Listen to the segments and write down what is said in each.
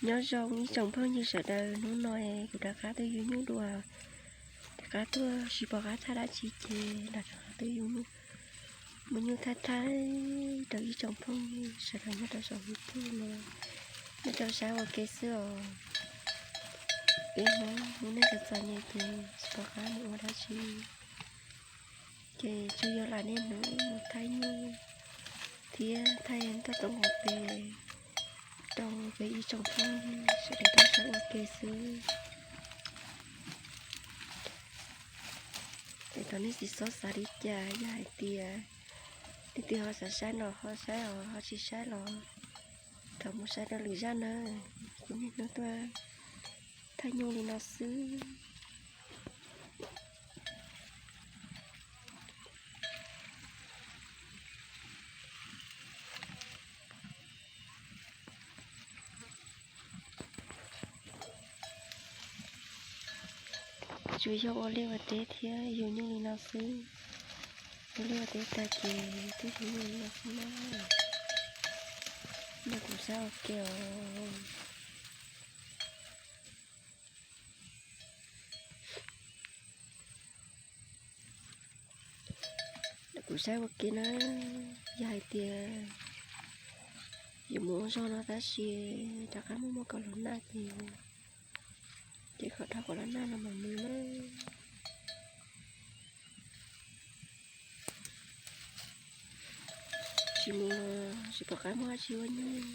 Nyob zoo ib tsoom phooj ywg sawv daws, hnub no kuv rov qab tuaj yug nyuj dua. Rov qab tuaj tsis pom qab thaij dab tsi ces los rov qab tuaj yug nyuj, muab nyuj thaij thaij rau ib tsoom phooj ywg sawv daws nyob rau saum YouTube no, nej tau saib ua ke xwb os. Peb Hmoob hnub nej txom txom nyem ces tsis pom qab mus ua dab tsi, ces tsuas yog lam niaj hnub mus thaij nyuj thiab thaij ntoj tau nqus pes rau peb ib tsoom phooj ywg sawv daws tau saib ua ke xwb. Es thov nej tsis txhob xav li cas, yog hais tias leej twg ho xav saib los ho saib os, ho tsis saib los thov mus saib rau lwm zaj nawb. Kuv niaj hnub tuaj thaij nyuj li no xwb. Tsuas yog ua liaj ua teb thiab yug nyuj li no xwb. Ua liaj ua teb tag ces twb yug nyuj li no xwb na. Nrog kuv saib ua ke os. Nrog kuv saib ua ke na. Yog hais tias yuav mus ua zog no tab sis rov qab muaj muaj kaus hlab naj ces, ces kom dhau kaus hlab naj no mam mus na. Tsis mus los tsis pom qab muaj dab tsi ua nyiaj,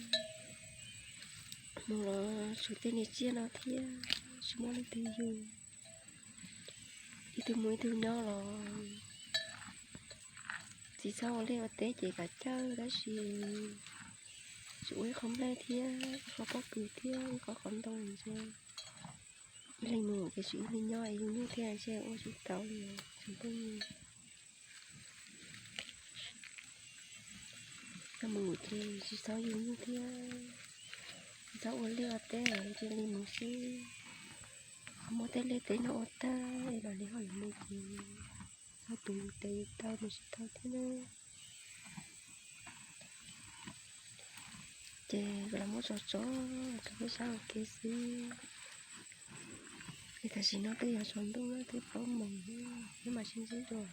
mus los tshuav tej niag tsiaj no thiab tsis muaj leej twg yug. Ib tug mus ib tug nyob los tsis txhob ua liaj ua teb ces kav cawj tab sis tsuas ua ib qho nplej thiab ib qho pob kws thiab ib qho qhov ntoo ntse. Ib leeg mus ces tsis ib leeg nyob es yug nyuj thiab ntshe ua tsis tau li tsoom phooj ywg. Yog mus ces tsis txhob yug nyuj thiab tsis txhob ua liaj ua teb, cia li mus xwb. Ho muab tej liaj teb no ua tag es mam li ho yuav mus ces txhob tu yus tes yus taw mus tsis tau thiab na. Ces kuv los muab tso tso rau peb saib ua ke xwb. Es tam sim no twb yog tsaus ntuj twb plaub moos, peb mam sib ntsib dua.